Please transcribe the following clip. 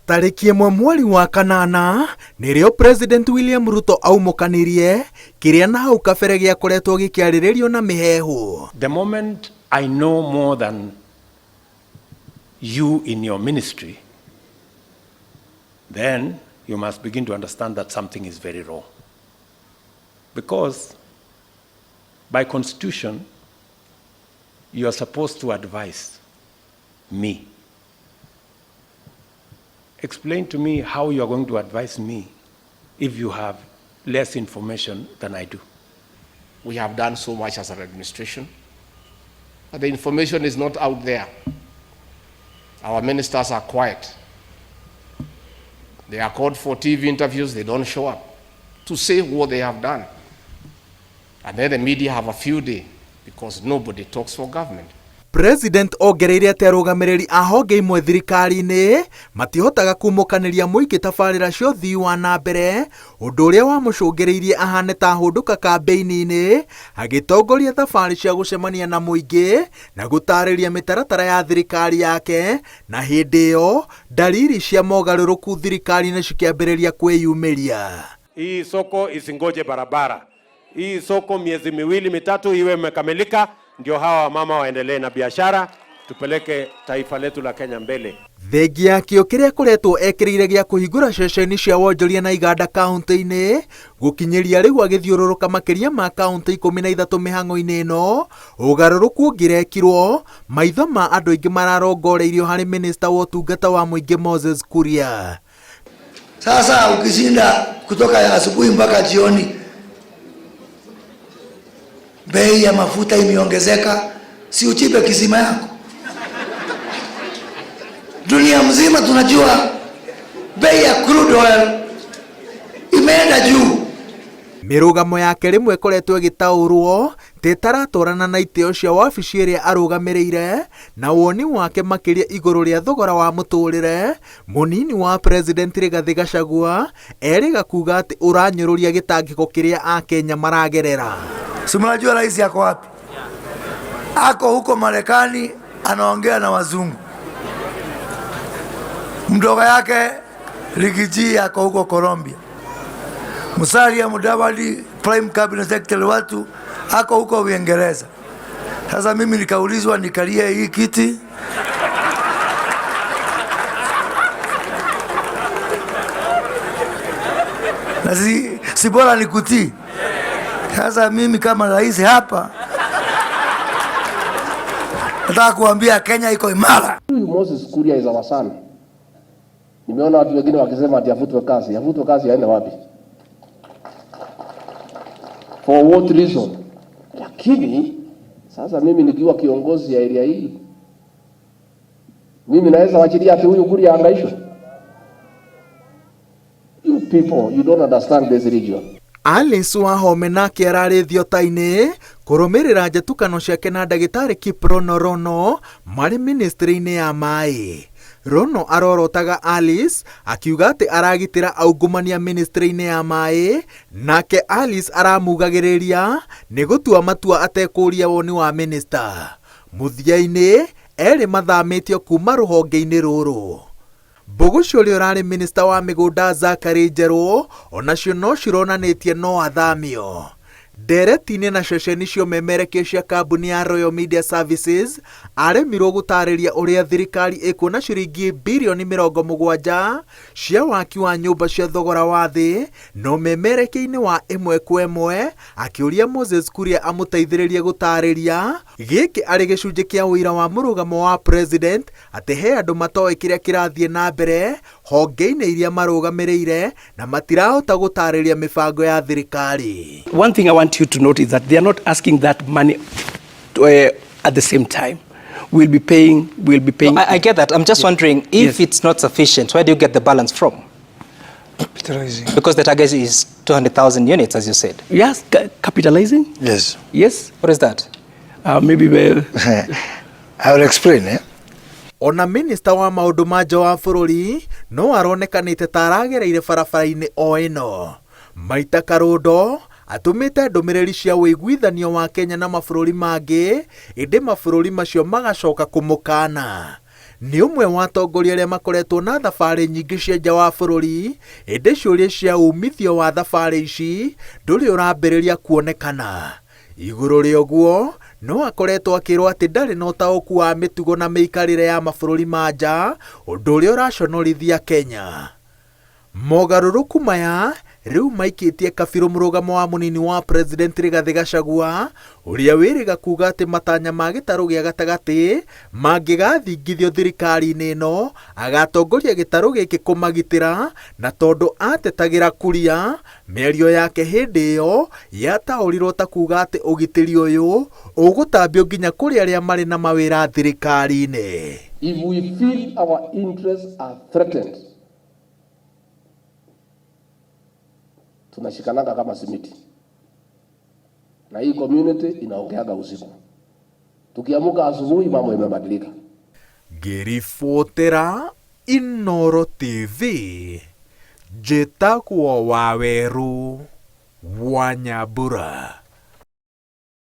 Tarĩki ĩmwe mweri wa kanana nĩrĩo President William Ruto aumũkanirie kĩrĩa na hau kabere gĩakoretwo gĩkĩarĩrĩrio na mĩheehũ. The moment I know more than you in your ministry, then you must begin to understand that something is very wrong. Because by constitution, you are supposed to advise me. Explain to me how you are going to advise me if you have less information than I do. We have done so much as an administration, but the information is not out there. Our ministers are quiet. They are called for TV interviews, they don't show up to say what they have done. And then the media have a few day because nobody talks for government. President ongereire atĩ arũgamĩrĩri a honge imwe thirikari-inĩ matihotaga kumũkanĩria mũingĩ tabarĩra cia ũthii wa na mbere, ũndũ ũrĩa wamũcũngĩrĩirie ahane ta hũndũka kambĩini-inĩ agĩtongoria thabarĩ cia gũcemania na mũingĩ na gũtarĩria mĩtaratara ya thirikari yake, na hĩndĩ ĩyo ndariri cia mogarũrũku thirikari-inĩ cikĩambĩrĩria kwĩyumĩria. Hii soko isingoje barabara. Hii soko miezi miwili mitatu iwe imekamilika, ndio hawa wamama waendelee na biashara, tupeleke taifa letu la Kenya mbele. Thengia ya kĩo kĩrĩa akoretwo ekĩrĩire gĩa kũhingũra ceceni cia wonjoria na iganda kaunti-inĩ gũkinyĩria rĩu agĩthiũrũrũka makĩria ma kaunti 13 mĩhang'o-inĩ ĩno, ũgarũrũku ũngĩrekirwo maitho ma andũ aingĩ mararongoreirio harĩ minista wa ũtungata wa mũingĩ Moses Kuria. Sasa ukishinda kutoka asubuhi mpaka jioni, bei ya mafuta imeongezeka, si uchipe kisima yako? Dunia mzima tunajua bei ya crude oil imeenda juu. Mĩrũgamo yake rĩmwe ĩkoretwo ĩgĩtaũrwo ta ĩtaratwarana na itĩo cia wabici ĩrĩa arũgamĩrĩire na woni wake makĩria igũrũ rĩa thogora wa mũtũrĩre. Mũnini wa President Rigathĩ Gachagua erĩga kuga atĩ ũranyũrũria gĩtangĩko kĩrĩa Akenya maragerera. Si mnajua rais ako wapi? Ako huko Marekani anaongea na wazungu. Mdogo yake Rigiji ako huko Colombia. Musalia Mudavadi, Prime Cabinet Secretary watu ako huko Uingereza. Sasa mimi nikaulizwa nikalie hii kiti. Na si bora nikutii. Sasa mimi kama rais hapa nataka kuambia Kenya iko imara. Huyu Moses Kuria is our son. Nimeona watu wengine wakisema ati afutwe kazi. Afutwe kazi aende wapi? For what reason? Lakini sasa mimi nikiwa kiongozi ya area hii, mimi naweza wachilia ati huyu Kuria ahangaishwe? You people, you don't understand this region. Alice Wahome nake ararĩ thiota-inĩ kũrũmĩrĩra njetukano ciake na ndagĩtarĩ Kiprono Rono marĩ ministry-inĩ ya maĩ. Rono arorotaga Alice akiuga atĩ aragitĩra aungumania ministry-inĩ ya maĩ, nake Alice aramugagĩrĩria nĩ gũtua matua atekũria woni wa minister. Mũthia-inĩ erĩ mathamĩtio kuma rũhonge-inĩ rũrũ. Mbũgũci ũrĩa ũrarĩ minista wa mĩgũnda Zachary Njerũ onacio no cironanĩtie no athamio. Ndereti-inĩ na ceceni cia ũmemerekia cia kambuni ya Royal Media Services aremirwo gũtarĩria ũrĩa thirikari ĩkuona ciringi birioni 70 cia waki wa nyũmba cia thogora wa thĩ na ũmemerekia-inĩ wa ĩmwe kwa ĩmwe akĩũria Moses Kuria amũteithĩrĩrie gũtarĩria gĩkĩ arĩ gĩcunjĩ kĩa ũira wa mũrũgamo wa president atĩ he andũ matoĩ kĩrĩa kĩrathiĩ na mbere honge-inĩ iria marũgamĩrĩire na matirahota gũtarĩria mĩbango ya thirikari. One thing I want you to note is that they are not asking that money at the same time. We'll be paying, we'll be paying. No, I get that. I'm just wondering if Yes. it's not sufficient, where do you get the balance from? Capitalizing. Because the target is 200,000 units, as you said. Yes, capitalizing. Yes. Yes. What is that? Maybe we'll I will explain. Ona minista wa maũndũ ma nja wa bũrũri no aronekanĩte ta aragereire barabara-inĩ o ĩno. Maita Karũndo atũmĩte ndũmĩrĩri cia ũiguithanio wa Kenya na mabũrũri mangĩ, ĩndĩ mabũrũri macio magacoka kũmũkana. Nĩ ũmwe wa atongoria arĩa makoretwo na thabarĩ nyingĩ cia nja wa bũrũri, ĩndĩ ciũria cia umithio wa thabarĩ ici ndũrĩ ũrambĩrĩria kuonekana. Igũrũ rĩa ũguo, no akoretwo akĩrwo atĩ ndarĩ na ũtaũku wa mĩtugo na mĩikarĩre ya mabũrũri ma nja, ũndũ ũrĩa ũraconorithia Kenya. Mogarũrũku maya rĩu maikĩtie kabirũ mũrũgamo wa mũnini wa President Rigathĩ Gachagua ũrĩa wĩrĩga kuga atĩ matanya ma gĩtarũ gĩa gatagatĩ mangĩgathingithio thirikari-inĩ ĩno agatongoria gĩtarũ gĩkĩ kũmagitĩra na tondũ atetagĩra Kuria mĩario yake hĩndĩ ĩyo yataũrirwo ta kuga atĩ ũgitĩri ũyũ ũgũtambio nginya kũrĩ arĩa marĩ na mawĩra thirikari-inĩ. If we feel our interests are threatened, tunashikananga kama simiti, na hii community inaongeaga usiku. Tukiamuka asubuhi, mambo imebadilika. Ngĩribotera Inooro TV njĩtagwo Waweru wa Nyambura.